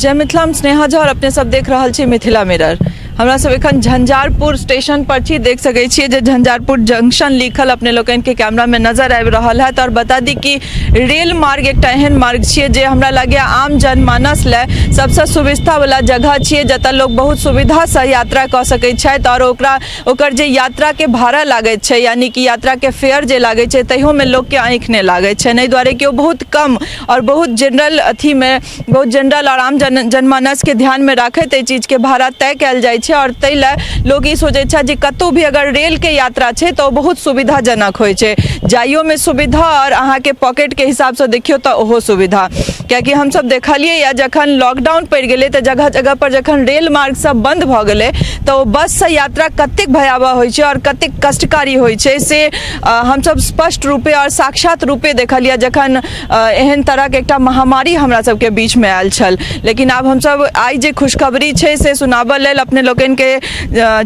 जय मिथिला, हम स्नेहा झा और अपने सब देख रहल छी मिथिला मिरर। हमरा सब एखन झंझारपुर स्टेशन पर छी। देख सकै छियै जे झंझारपुर जंक्शन लिखल अपने लोकनि के कैमरा में नजर आबि रहल है। और बता दी कि रेल मार्ग एकटा एहन मार्ग छियै जे हमरा लागैए आम जनमानस लए सबसँ सुविधा वाला जगह छियै, जतऽ लोक बहुत सुविधासँ यात्रा कऽ सकै छथि और ओकरा ओकर जे यात्राके भाड़ा लागैत छै, यानी कि यात्राके फेयर जे लागै छै, तहियोमे लोकके आँखि नहि लागै छै। एहि दुआरे कि ओ बहुत कम आओर बहुत जनरल अथीमे, बहुत जनरल आओर आम जन जनमानसके ध्यानमे राखैत एहि चीजके भाड़ा तय कयल जाइ छै। आओर ताहि लए लोक ई सोचै छथि जे कतहु भी अगर रेलके यात्रा छै तऽ ओ बहुत सुविधाजनक होइ छै, जाइयोमे सुविधा आओर अहाँके पॉकेटके हिसाबसँ देखियौ तऽ ओहो सुविधा। कियाकि हमसब देखलियै यऽ, जखन लॉकडाउन पड़ि गेलै तऽ जगह जगह पर जखन रेल मार्ग सब बन्द भऽ गेलै तऽ ओ बससँ यात्रा कतेक भयावह होइ छै आओर कतेक कष्टकारी होइ छै, से हमसब स्पष्ट रूपे आओर साक्षात रूपे देखलियै, जखन एहन तरहके एकटा महामारी हमरा सबके बीचमे आयल छल। लेकिन आब हमसब आइ जे खुशखबरी छै से सुनाबऽ लेल अपने लोकनिके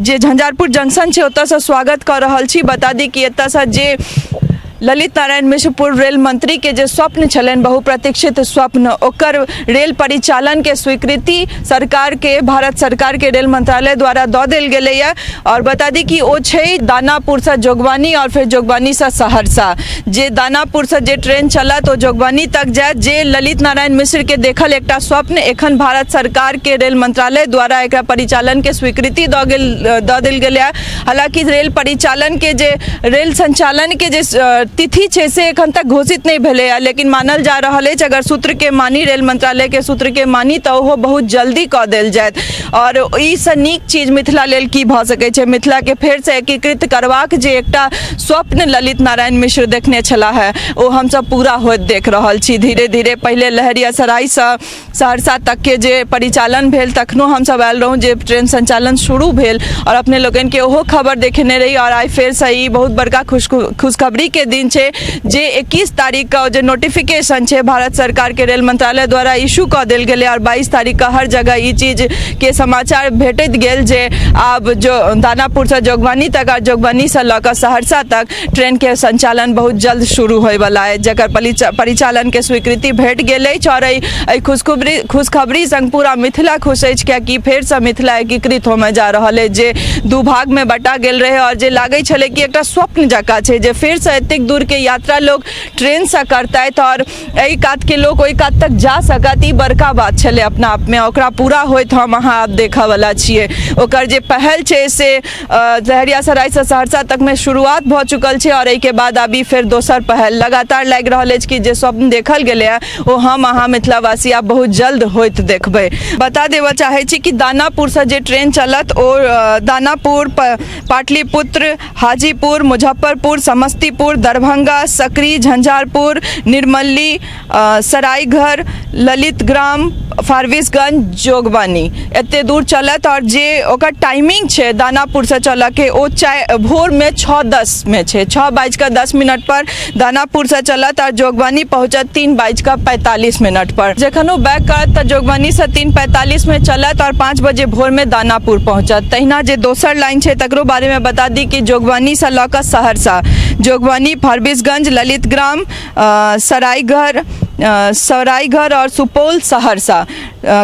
जे झंझारपुर जंक्शन छै ओतऽसँ स्वागत कऽ रहल छी। बता दी कि एतऽसँ जे ललित नारायण मिश्र, पूर्व रेल मंत्री के जे स्वप्न छलनि, बहुप्रतीक्षित स्वप्न, ओकर रेल परिचालन के स्वीकृति सरकार के, भारत सरकार के रेल मंत्रालय द्वारा दऽ देल गेलैए। और बता दी कि ओ छै दानापुरसँ जोगबनी और फेर जोगबनीसँ सहरसा। जे दानापुरसँ जे ट्रेन चलत, ओ जोगबनी तक जायत। जे ललित नारायण मिश्र के देखल एकटा स्वप्न, एखन भारत सरकार के रेल मंत्रालय द्वारा एकरा परिचालन के स्वीकृति दऽ देल गेलै। हालांकि रेल परिचालन के जे, रेल संचालन के जे तिथि छै से एखन तक घोषित नहि भेलैए, लेकिन मानल जा रहल अछि, अगर सूत्र के मानी, रेल मंत्रालय के सूत्र के मानी, तऽ ओहो बहुत जल्दी कऽ देल जायत। आओर एहिसँ नीक चीज मिथिला लेल की भऽ सकै छै? मिथिलाके फेरसँ एकीकृत करबाक जे एकटा स्वप्न ललित नारायण मिश्र देखने छलाह है, ओ हमसब पूरा होइत देख रहल छी धीरे धीरे। पहिले लहेरियासरायसँ सहरसा तकके जे परिचालन भेल, तखनो हमसब आयल रहौं जे ट्रेन संचालन शुरू भेल आओर अपने लोकनिके ओहो खबर देखेने रही। आओर आइ फेरसँ ई बहुत बड़का खुशखबरीके दिन छै जे 21 तारीखके जे नोटिफिकेशन छै, भारत सरकारके रेल मंत्रालय द्वारा इशू कऽ देल गेलै आओर 22 तारीखके हर जगह ई चीजके समाचार भेटैत गेल जे आब जो दानापुरसँ जोगबनी तक आओर जोगबनीसँ लऽ कऽ सहरसा तक ट्रेनके संचालन बहुत जल्द शुरू होइवला अछि, जकर परिचालनके स्वीकृति भेट गेल अछि। आओर एहि खुशखबरी संग पूरा मिथिला खुश अछि, कियाकि फेरसँ मिथिला एकीकृत होमय जा रहल अछि, जे दू भागमे बटा गेल रहै आओर जे लागै छलै कि एकटा स्वप्न जकाँ छै जे फेरसँ एतेक दूरके यात्रा लोक ट्रेनसँ करतथि आओर एहि कातके लोक ओहि कात तक जा सकत, ई बड़का बात छलै अपना आपमे। ओकरा पूरा होइत हम अहाँ आब देखऽवला छियै। ओकर जे पहल छै से लहेरियासरायसँ सहरसा तकमे शुरुआत भऽ चुकल छै आओर एहिके बाद अभी फेर दोसर पहल लगातार लागि रहल अछि कि जे स्वप्न देखल गेलै ओ हम अहाँ मिथिलावासी आब बहुत जल्द होइत देखबै। बता देबऽ चाहै छी कि दानापुरसँ जे ट्रेन चलत, ओ दानापुर, पाटलिपुत्र, हाजीपुर, मुजफ्फरपुर, समस्तीपुर, दरभंगा, सकरी, झंझारपुर, निर्मली, सरायघर, ललितग्राम, फारबिसगंज, जोगबनी, एते दूर चलत। आओर जे ओकर टाइमिंग छै दानापुरसँ चलऽके, ओ भोरमे 6:10मे छै। 6 बाजि कऽ 10 मिनट पर दानापुरसँ चलत आओर जोगबनी पहुँचत 3 बाजि कऽ 45 मिनट पर। जखन ओ बैक करत तऽ जोगबनीसँ 3:45मे चलत आओर 5 बजे भोरमे दानापुर पहुँचत। तहिना जे दोसर लाइन छै, तकरो बारेमे बता दी कि जोगबनीसँ लऽ कऽ सहरसा, जोगबनी, फारबिसगंज, ललितग्राम, सरायघर सरायघर आओर सुपौल, सहरसा।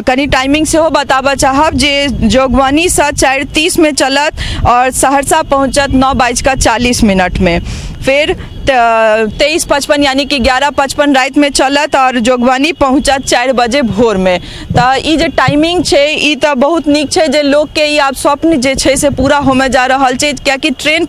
कनि टाइमिंग सेहो बताबऽ चाहब जे जोगबनीसँ 4:30मे चलत आओर सहरसा पहुँचत 9 बाजि कऽ 40 मिनटमे। फेर 23:55, यानी कि 11:55 रातिमे चलत आओर जोगबनी पहुँचत 4 बजे भोरमे। तऽ ई जे टाइमिंग छै, ई तऽ बहुत नीक छै जे लोकके ई आब स्वप्न जे छै से पूरा होमय जा रहल छै, कियाकि ट्रेन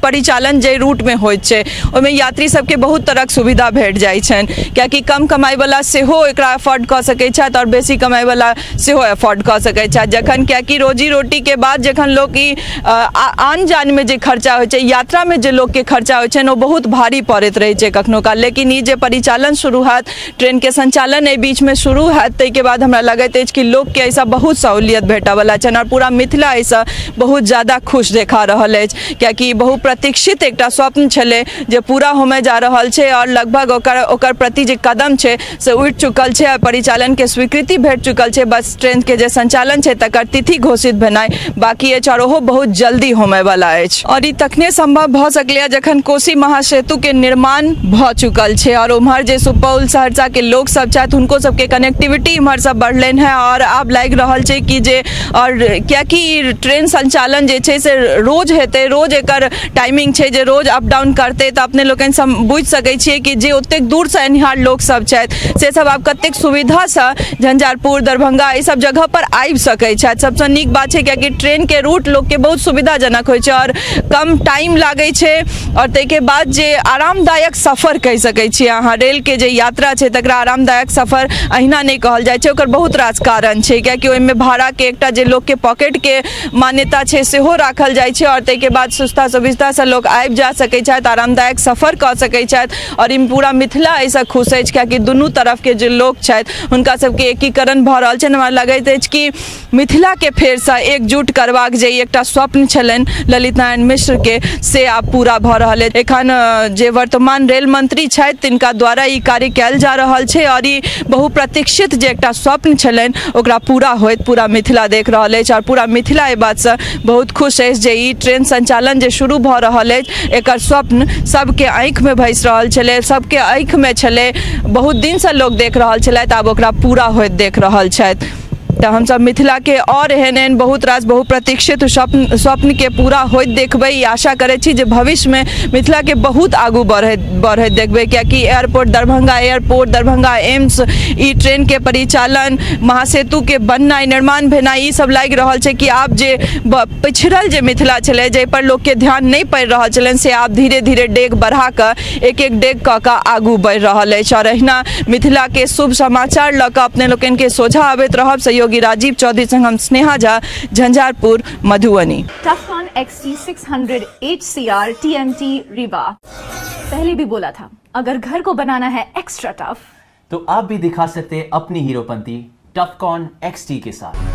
परिचालन जे रूटमे होइत छै, ओहिमे यात्री सबके बहुत तरहक सुविधा भेट जाइ छनि, कियाकि कम कमाइवला सेहो एकरा अफोर्ड कऽ सकै छथि आओर बेसी कमाइवला सेहो अफोर्ड कऽ सकै छथि। जखन कियाकि रोजी रोटीके बाद जखन लोक ई आन जानमे जे खर्चा होइ छै, यात्रामे जे लोकके खर्चा होइ छनि, ओ बहुत भारी पड़ैत रहै छै कखनो काल। लेकिन ई जे परिचालन शुरू हैत, ट्रेनके संचालन एहि बीचमे शुरू हैत, ताहिके बाद हमरा लगैत अछि कि लोकके एहिसँ बहुत सहूलियत भेटयवला छनि आओर पूरा मिथिला एहिसँ बहुत ज्यादा खुश देखा रहल अछि, कियाकि बहुप्रतीक्षित एकटा स्वप्न छलै जे पूरा होमय जा रहल छै आओर लगभग ओकर ओकर प्रति जे कदम छै से उठि चुकल छै आओर परिचालनके स्वीकृति भेट चुकल छै। बस ट्रेनके जे संचालन छै, तकर तिथि घोषित भेनाइ बाकी अछि आओर ओहो बहुत जल्दी होमयवला अछि। आओर ई तखने सम्भव भऽ सकलैए जखन कोशिश कोसी महासेतुके निर्माण भऽ चुकल छै आओर उम्हर जे सुपौल सहरसाके लोक सब छथि हुनको सबके कनेक्टिविटी इम्हरसँ बढ़लनि हेँ। आओर आब लागि रहल छै कि जे आओर किएकि ई ट्रेन संचालन जे छै से रोज हेतै, रोज एकर टाइमिंग छै जे रोज अप डाउन करतै, तऽ अपने लोकनि सब बुझि सकै छियै कि जे ओतेक दूरसँ एनिहार लोकसभ छथि से सब आब कतेक सुविधासँ झंझारपुर, दरभंगा एहि सब जगहपर आबि सकै छथि। सबसँ नीक बात छै किएकि ट्रेनके रूट लोकके बहुत सुविधाजनक होइ छै आओर कम टाइम लागै छै आओर ताहिके बाद जे आरामदायक सफर कहि सकै छियै अहाँ, रेलके जे यात्रा छै तकरा आरामदायक सफर अहिना नहि कहल जाइ छै, ओकर बहुत रास कारण छै। किएकि ओहिमे भाड़ाके एकटा जे लोकके पॉकेटके मान्यता छै सेहो राखल जाइ छै आओर ताहिके बाद सुस्ता सुविस्तासँ लोक आबि जा सकै छथि, आरामदायक सफर कऽ सकै छथि। आओर ई पूरा मिथिला एहिसँ खुश अछि किएकि दुनू तरफके जे लोक छथि हुनका सबके एकीकरण भऽ रहल छनि। हमरा लगैत अछि कि मिथिलाके फेरसँ एकजुट करबाक जे एकटा स्वप्न छलनि ललित नारायण मिश्रके से आब पूरा भऽ रहल अछि। एखन जे वर्तमान रेल मंत्री छथि तिनका द्वारा ई कार्य कयल जा रहल छै आओर ई बहुप्रतीक्षित जे एकटा स्वप्न छलनि ओकरा पूरा होइत पूरा मिथिला देख रहल अछि आओर पूरा मिथिला एहि बातसँ बहुत खुश अछि जे ई ट्रेन संचालन जे शुरू भऽ रहल अछि एकर स्वप्न सबके आँखिमे भसि रहल छलै, सबके आँखिमे छलै, बहुत दिनसँ लोक देख रहल छलथि, आब ओकरा पूरा होइत देख रहल छथि। तऽ हमसब मिथिलाके आओर एहन एहन बहुत रास बहुप्रतीक्षित स्वप्नके पूरा होइत देखबै, ई आशा करै छी जे भविष्यमे मिथिलाके बहुत आगू बढ़ैत देखबै। किएकि एयरपोर्ट, दरभंगा एयरपोर्ट, दरभंगा एम्स, ई ट्रेनके परिचालन, महासेतुके बननाइ, निर्माण भेनाइ, ई सब लागि रहल छै कि आब जे पिछड़ल जे मिथिला छलै जाहिपर लोकके ध्यान नहि पड़ि रहल छलनि से आब धीरे धीरे डेग बढ़ा कऽ एक एक डेग कऽ कऽ आगू बढ़ि रहल अछि। आओर अहिना मिथिलाके शुभ समाचार लऽ कऽ अपने लोकनिके सोझा अबैत रहब। सहयोगी राजीव चौधरी संग हम Sneha Jha, Jhanjharpur, Madhubani. Tufcon XT600 HCR TMT Rewa। पहले भी बोला था, अगर घर को बनाना है एक्स्ट्रा टफ तो आप भी दिखा सकते हैं अपनी हीरोपंती टफकॉन XT के साथ।